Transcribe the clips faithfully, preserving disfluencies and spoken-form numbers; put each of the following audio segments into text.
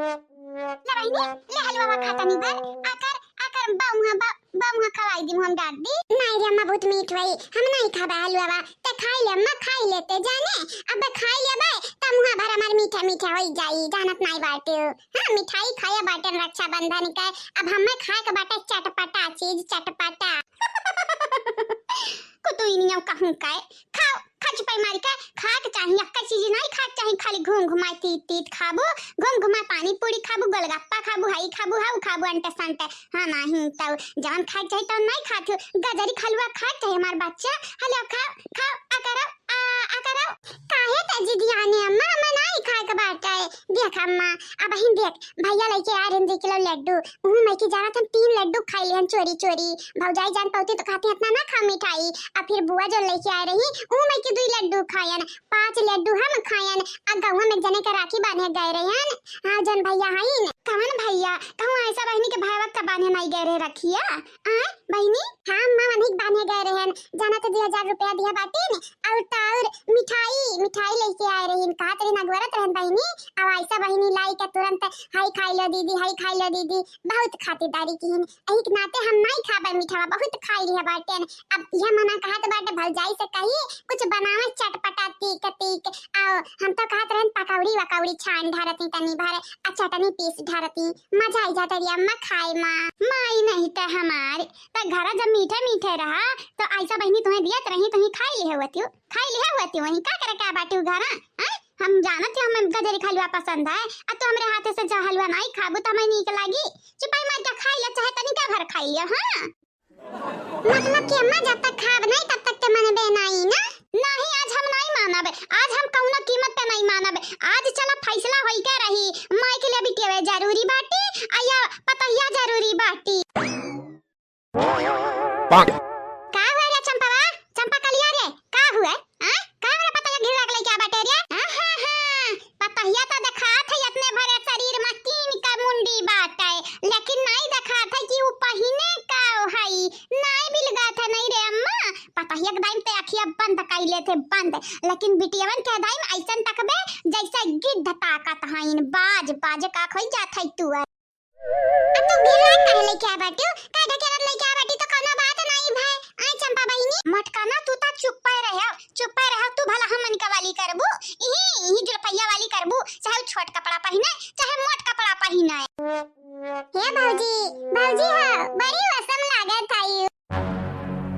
ले बहिनी, ले हलुआ खा तनी भर, आकर, आकर बउहा, ब-, बउहा खवाई दी हम दादी। नाहीं रे अम्मा, बहुत मीठ होई, हम नाहीं खाबे हलुआ, ते खाई ले अम्मा, खाई लेते जाने, अब खाई लेबे, त मुहा भर हमार मीठा मीठा होई जाई, जानत नाहीं बाटे। हाँ, मिठाई खाया बाटे रक्षाबंधन के, अब हमें खाए के बाटे चटपटा चीज, चटपटा। कुतुइनिया कहूँ के, खाओ, खच पे मार के खाए के चाही, अक्का चीज नाहीं खाए के चाही, खाली घूम घुमाए तीत तीत खाबू, घूम घुमाए पानी पूरी खाबू, गोलगप्पा खाबू, हई खाबू, हऊ खाबू, अंटे संटे। हाँ, नाहीं तो जवन खाए के चाही तवन नाहीं खात हो। गजरी के हलुआ खाए के चाही हमार बच्चा। हलुआ खाओ, खाओ, आ करो, आ, आ करो। काहे ते जिदियाने अम्मा, हमें नाहीं खाए के बाटे। देख अम्मा, अबहिन देख, भैया लइके आए रहन दुइ किलो लड्डू, उहू में के जाना हम तीन लड्डू खाई लिहन चोरी चोरी। भौजाई जान पौती तो कहती इतना ना खाओ मिठाई। अब फिर बुआ जो लइके आए रही, उहू में के दुइ लड्डू खायन, पाँच लड्डू हम खायन। आ गौवा में एक जने के राखी बांधे गए रहन, हाँ जौन भैया हईन। कवन भैया? कहूँ ऐसा बहिनी के भाई वक्त बांधे नाहीं गए रहे रखिया? आय बहिनी? हाँ अम्मा, वही बांधे गए रहन, जाना तो दुइ हजार रुपया दिया बाटिन, और तो और मिठाई, मिठाई लइके आए रहीन, कहत रहीन अगोरत रहन बहिनी, अब ऐसा बहिनी लाई के तुरंत, "हई खाई लो दीदी, हई खाई लो दीदी", बहुत खातिरदारी किहिन। एही के नाते हम नाहीं खाबे मिठावा, बहुत खाई लिया बाटेन। अब यह मना कहत बाटे भौजाई से कही, कुछ बनावे चटपटा तीख तीख। आओ, हम तो कहत रहन पकौड़ी वकौड़ी छान ढारती तनी भर, आ चटनी पीस ढारती, मजा आई जाता रे अम्मा खाए मा। माई नहीं ते हमार, त घरा जब मीठे मीठे रहा, तो ऐसा बहिनी तुम्हें दियत रही, तुम्हें खाई लिहे होती हो, खाई लिहे होती हो, वहीं का करे का बाटी हो घरा, हैं? हम जानत हो हमें गजरी के हलवा पसंद है, आ तो हमरे हाथे से जो हलवा नाहीं खाबू तो हमें नीक लागी। चुपाई मार के खाई ले, चाहे तनिका भर खाई ले, हाँ? मतलब कि अम्मा जब तक खाब नाहीं तब तक ते मनबे नाहीं ना? नाहीं, आज हम नाहीं मानब, आज हम कौनो कीमत पे नाहीं मानब। आज चला फैसला होई के रही, माई के लिए बिटिया जरूरी बाटी, आ या पतोहिया जरूरी बाटी। का हुआ रे चंपवा? चंपा कलिया रे, का हुआ? हाँ? का रे पतोहिया घिउरा के लइके आ बाटे रे? हाँ, हाँ, हाँ, पतोहिया तो देखात है इतने भरे शरीर में तीन का मुंडी बाटे, लेकिन नाहीं देखात है कि उ पहिने का हई। नाहीं बिलगात है नाहीं रे अम्मा, पतोहिया के दाई में ते अखिया बंद कई लेते बंद, लेकिन बिटियवन के दाई में ऐसन तकबे जैसे गिद्ध ताकत हईन, बाज, बाज का खोई जात है तू। अब तू गिरा काहे लइके आ बाटू? काहे ढकेलत लइके आ बाटी तो कौनो बात नाहीं भाई। आय चंपा बहिनी। मटकाना तू ता चुप्पे रहे, चुप्पे रहे तू भला हमन का वाली करबू, इही, इही जुलफैया वाली करबू, चाहे उ छोट कपड़ा पहिने, चाहे मोट कपड़ा पहिने। हे भौजी, भौजी हो, बड़ी औसम लागत हई।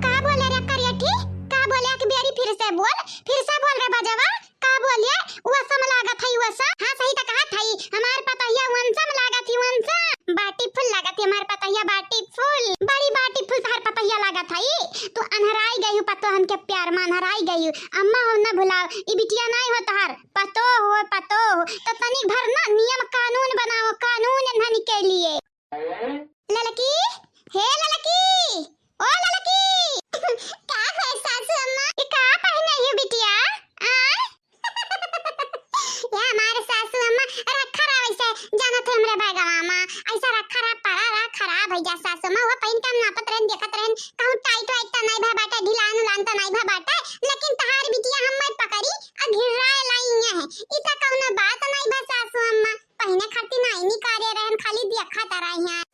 का बोले रे करियठी? का बोले? एक बेरी फिर से बोल, फिर से बोल रे बजवा। का बोलिए? औसम लागत हई औसम। हाँ, सही त कहत हई, हमार पतोहिया औसम लागत ही औसम। बाटी फुल लागत ही हमार पतोहिया, बाटी फुल। बड़ी बाटी फुल तोहार पतोहिया लागत हई। तू अन्हराई गई हू पतोहन के प्यार में, अन्हराई गई हू। अम्मा हो न भुलाओ, ई बिटिया नाहीं हो तोहार, पतोह हो, पतोह। तो तनिक भर ना नियम कानून बनाओ, कानून इन्हन के लिए। ललकी, हे ललकी, ओ ललकी। का है सासू अम्मा? ई का पहिने हू बिटिया? आय? या हमार सासू अम्मा, रखा रहा वैसे, जानत हो हमरे बैगवा मा, ऐसा रखा रहा, पड़ा रहा, खराब होइ जा सासू अम्मा, वो पहिन के हम नापत रहन, देखत रहन, कहूँ टाइट वाइट तो नाहीं भा बाटे, ढिलान उलान तो नाहीं भा बाटे, लेकिन तहार बिटिया हम मत पकड़ी, आ घिर्राए लाई है, ई तो कौनो बात नाहीं भा सासू अम्मा। पहिने खातिर नाई निकारे रहन, खाली देखा तारा यहाँ।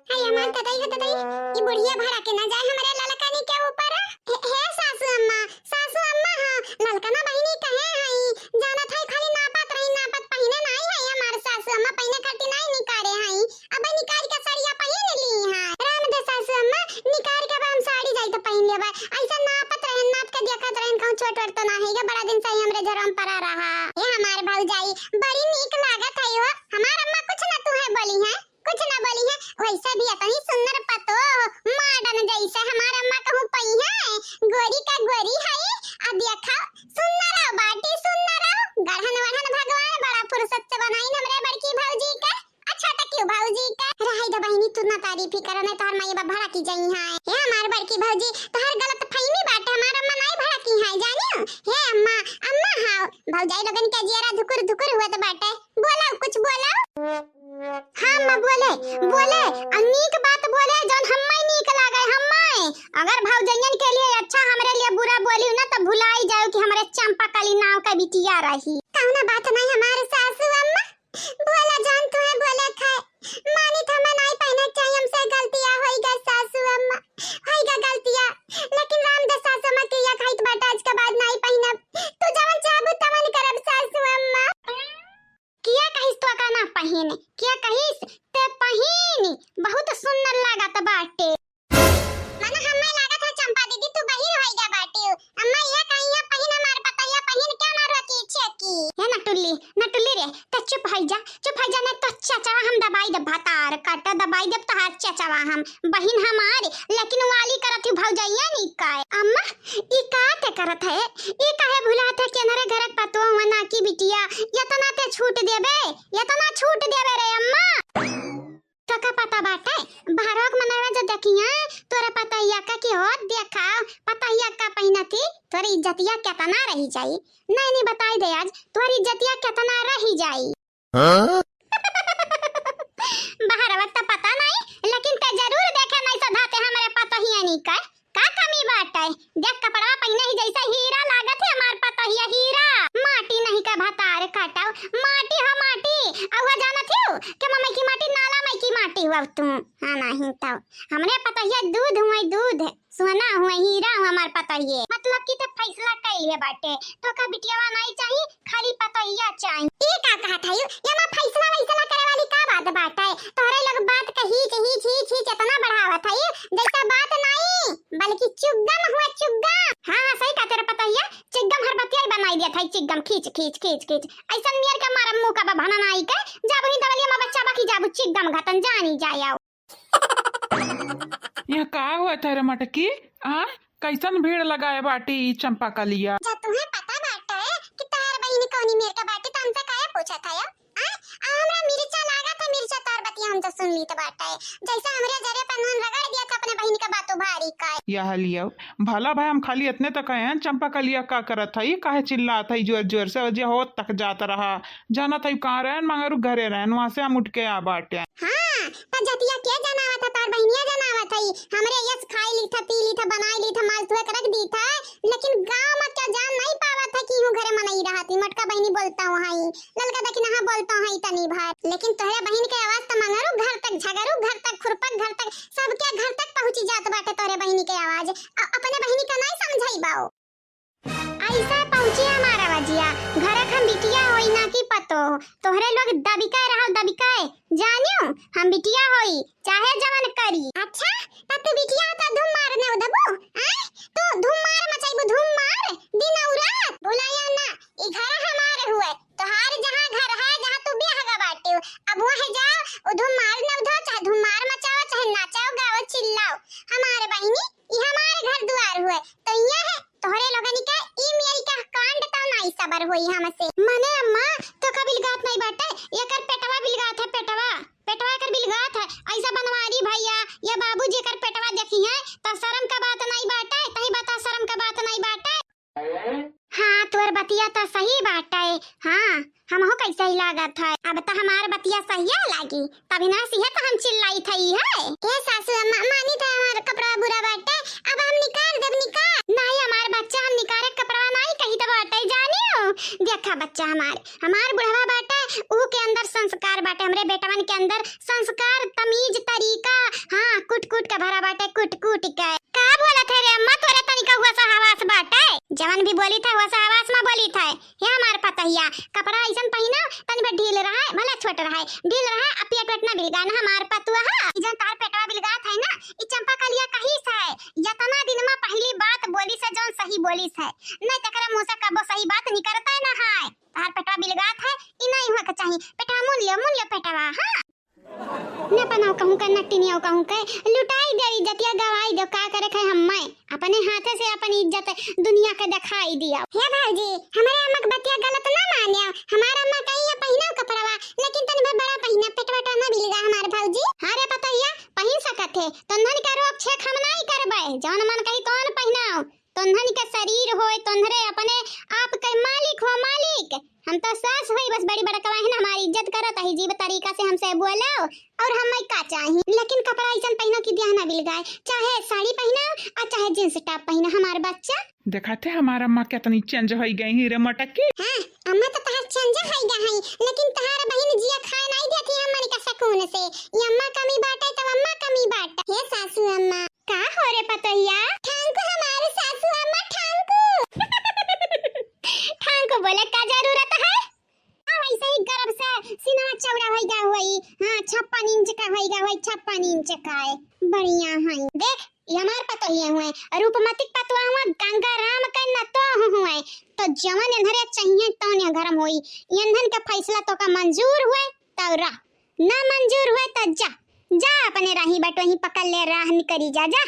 हाय हमार ददई हो ददई, ई बुढ़िया भड़क न जाए हमरे ललकनी के ऊपर। हे, हे सासू अम्मा, सासू अम्मा हो, ललकना बहिनी कहे हई, जानत हई खाली नापत रही, नापत पहिने नाई हई हमार सासू अम्मा, पहिने खातिर नाई निकारे हई। अब निकार के सड़िया पहिन ली है। राम दे सासू अम्मा, निकार के अब हम साड़ी जाई तो पहिन लेबे। ऐसा नापत रहन, नाप के देखत रहन, कहूँ छोट वोट तो ना है, बड़ा दिन से ही हमरे झरम पड़ा रहा। ए हमार भौजाई, बड़ी नीक लागत है हो। हमार अम्मा कुछ ना तू है बोली है, कुछ ना बोली है। वैसे भी इतनी सुंदर पतोह, मॉडर्न जैसे हमार अम्मा कहूँ पई है, गोरी का गोरी है। अब देखा, सुंदर आओ बाटी, सुंदर आओ। गढ़न वढ़न भगवान बड़ा फुर्सत से बनाइन हमरे बड़की भौजी के। अच्छा त क्यों भौजी के? रहाई दे बहिनी, तू ना तारीफ ही करो, नहीं तोहर माई बाप भड़की जाई हैं। हे हमार बड़की भौजी, तोहर गलत फहमी बाटे, हमार अम्मा नाई भड़की हैं, जानियो? हे अम्मा, अम्मा हाव, भौजाई लोगन के जियरा धुकुर धुकुर हुआ तो बाटे। बोलो, कुछ बोलो। हाँ अम्मा, बोले, बोले, और नीक बात बोले, जौन हम्मे नीक लागे, हम्मे। अगर भौजैयन के लिए अच्छा, हमरे लिए बुरा बोली ना, तो भुलाई जाओ कि हमरे चंपा कली नाव का बिटिया रही। कौनो बात नहीं हमार सासू अम्मा, बोला जान पहिन। क्या कहिस? ते पहिन, बहुत सुंदर लागत बाटे। मन हम्मे लागत है चंपा दीदी तू बहिर होइगा बाटिउ। अम्मा ये कहिया पहिन हमार पतोहिया पहिन क्या मारो की छेकी। हे नटुल्ली, नटुल्ली रे, त चुप होइ जा, चुप होइ जा, नहीं तो चचवा हम दबाई देब, भतार काटा दबाई देब तोहार चचवा हम, बहिन हमार, लेकिन वाली करत ही भौजैया नी काय। अम्मा, ई का ते करत है? ई काहे भुलात है कि अनहरे घरक पतोह हुआ ना की बिटिया, यतना ते छूट देबे, यतना छूट देबे रे अम्मा। तोका पता बाटे, बहरवा के मनवा जब देखिया तोरे पतोहिया का कि हो देखा, पतोहिया का पहिनत ही, तोरे इज्जतिया केतना रही जाई। नहीं, नहीं बताई दे आज, तोरे इज्जतिया केतना रही जाई। हाँ? बहरवा त पता नहीं, लेकिन ते जरूर देखे नहीं सधाते हमरे पतोहिया नी का। का कमी बाटे? देख कपड़वा पहिने ही जैसे हीरा लागत है हमार पतोहिया हीरा। माटी नहीं का भतार काटव, माटी हो माटी। अउआ जानत हिउ कि मम्मी की माटी नाला मई की माटी हुआ तू। हाँ नहीं तो हमरे पतोहिया दूध हुए दूध, सोना हुए हीरा हुए हमार पतोहिए। मतलब कि ते फैसला कैल है बाटे, तोका बिटियावा नहीं चाही, खाली पतोहिया चाही। ई का कहत हयू? ये मा फैसला वैसला करे वाली का बात बाटे? तोहरे लोग बात का हीच, हीच, हीच, हीच इतना बढ़ावत हयू, जैसा बात नाई, बल्कि चुग्गम हुआ, चुग्गम। हाँ, हाँ, सही कहते रे पतोहिया, चिग्गम हर बतिया ही बनाई दिया था, चिग्गम खींच, खींच, खींच, खींच। ऐसा नियर के मारे मुंह का बहाना नाई के, जाबू ही दवलिया मा बच्चा बाकी जाबू चिग्गम घतन जानी जाए आओ। यह का हुआ था रे मटकी? आ, कैसन भीड़ लगाए बाटी ई चंपा कलिया? जब तुम्हें पता बाटे कि तोहर बहिन कौनी मेर के बाटी, तो हमसे काहे पूछत है? आ, आ हमरा मिर्चा लागत है, मिर्चा तोहर बतिया हम तो सुन लीत बाटे। जैसे हमरे जरे पे नून रगड़ दिया था अपने बहिन के बातों भारी का। यह लियो, भला भाई हम खाली इतने तक आए हैं, चंपा कलिया का करत है, काहे चिल्लात है जोर जोर से, जे होत तक जात रहा। जानत है कहाँ रहन, मंगरू घरे रहन, वहाँ से हम उठ के आ बाटे। हाँ, त जतिया के जनावत है, तोर बहिनिया जनावत है। हमरे यस खाई ली था, पी ली था, बनाई ली था, माल तुहे के रख दी था, लेकिन गाँव में क्या जान नहीं पावत है कि यूं घरे मनई रहत ही। मोटका बहिनी बोलत है, ललका दखिनहा बोलत है तनी भर, लेकिन तोहरे बहिन के आवाज त मंगरू घर तक, झगरू घर तक, खुरपक घर तक, सबके घर तक पहुँची जात बाटे तोहरे बहिनी के आवाज। अ-, अपने बहिनी का नहीं समझाई बाओ। ऐसे पहुँची हमार आवाजिया, घरक हम बिटिया होई ना कि पतोह, तोहरे लोग दबिकाए रहो, दबिकाए, जानियो, हम बिटिया होई, चाहे जवन करी। अच्छा, तब तू बिटिया हो तो धूम मार ने उधबू, आय? तू धूम मार मचाइबू, धूम मार, दिन और रात, भुलाया ना, ई घर हमार हुए, तोहार जहाँ घर है, जहाँ तू बियाह गा बाटियो, अब वह जाओ, उ धूम मार ने उधो, चाहे धूम मार मचाओ, चाहे नाचाओ, गाओ, चिल्लाओ, हमार बहिनी, ई हमार घर दुआर हुए, तो यह तोहरे लोगनी के ई मेरी का कांड तो नाई सबर होई हमसे। मने अम्मा, तोका बिलगात नाई बाटे, एकर पेटवा बिलगात है, पेटवा, पेटवा एकर बिलगात है। ऐसा बनवारी भैया या बाबूजी एकर पेटवा देखी है, तो शर्म का बात नाई बाटे, तही बता शर्म का बात नाई बाटे। हाँ, तोर बतिया तो सही बाटे। हाँ, हमहू कैसे ही लागत है। अब त हमार बतिया सहिया लागी, तभी ना सिहे त हम चिल्लाई थई है। ए सासू अम्मा, मानी त हमार कपड़ा बुरा बाटे, अब हम निकाल देब, निकाल। नहीं, हमार बच्चा हम निकारे कपड़ा नहीं कही त बाटे, जानियो। देखा बच्चा हमार, हमार बुढ़वा बाटे, ऊ के अंदर संस्कार बाटे, हमरे बेटवन के अंदर संस्कार, तमीज, तरीका, हाँ, कूट कूट के भरा बाटे, कूट कूट के। का बोलत है रे अम्मा, तोरे तनिका हुआ सा हवास बाटे? जवन भी बोली था, हुआ सा हवास में बोली था। हे हमार पतोहिया, कपड़ा अइसन पहिना, तनी भर ढील रहा, भला छोट रहा, ढील रहा, आ पेट वेट ना बिलगा ना हमार पतुआ। ई जौन तोहार पेटवा बिलगात है ना, ई चंपा कलिया कहिस है, यतना दिन में पहली बात बोलिस है, जौन सही बोलिस है, नहीं तकरा मुँह से कबो सही बात निकरता ना है। तोहार पेटवा बिलगात है, ई नहीं हुआ के चाही। पेटवा मुन लियो, मुन लियो पेटवा, हाँ। न पनाव कहूँ के, न टिनियाव कहूँ के, लुटाई देव इज्जतिया, गवाई देव, का करे खाए हम्मे, अपने हाथे से अपन इज्जत दुनिया के देखाई दिया। हे भौजी, हमारे अम्मा के बतिया गलत ना मानिया, हमार अम्मा कही है पहिनाव कपड़वा, लेकिन तनी भर बड़ा पहिना, पेट वेट ना बिलगा हमार भौजी। हाँ रे पतोहिया, पहिन सकत है, तोन्हन के रोक छेक हम नाई करबे, जौन मन कही तौन पहिनाव। तोन्हन के शरीर होय, तोन्हरे अपने आप के मालिक हो, मालिक। हम तो सास होई, बस बड़ी बड़कवा है ना, हमारी इज्जत करत अजीब तरीका से हमसे बोलो, और हमें का चाही? लेकिन कपड़ा अइसन पहिनो कि देह ना बिलगाए, चाहे साड़ी पहिनो और चाहे jeans top पहिनो, हमार बच्चा। देखाते हमार अम्मा कितनी change होई गई ही रे मटकी। हाँ, अम्मा तो तहार change होई गई है, लेकिन तहार बहिन जिया खाए नहीं देती हमनी का सुकून से। ये अम्मा कमी बाटे तो अम्मा कमी बाटे। हे सासू अम्मा, का हो रे पतोहिया? ठांकू हमार सासू अम्मा, ठांकू। ठांकू बोले का जरूरत है? आ, वैसे ही गर्व से सीना चौड़ा होई गया। ठीक है, वही छप्पा नीचे खाए, बढ़िया है। देख, ये हमार पतोहिए हुए, रूपमतिक पतोह हुए, गंगा राम के नतोह हुए, तो जवन एन्हरे चाहिए तौन ये घर में होई। एन्हन के फैसला तोका मंजूर हुए तब रह, ना मंजूर हुए तो जा, जा अपने राही बटोही पकड़ ले, राह निकरी जा, जा।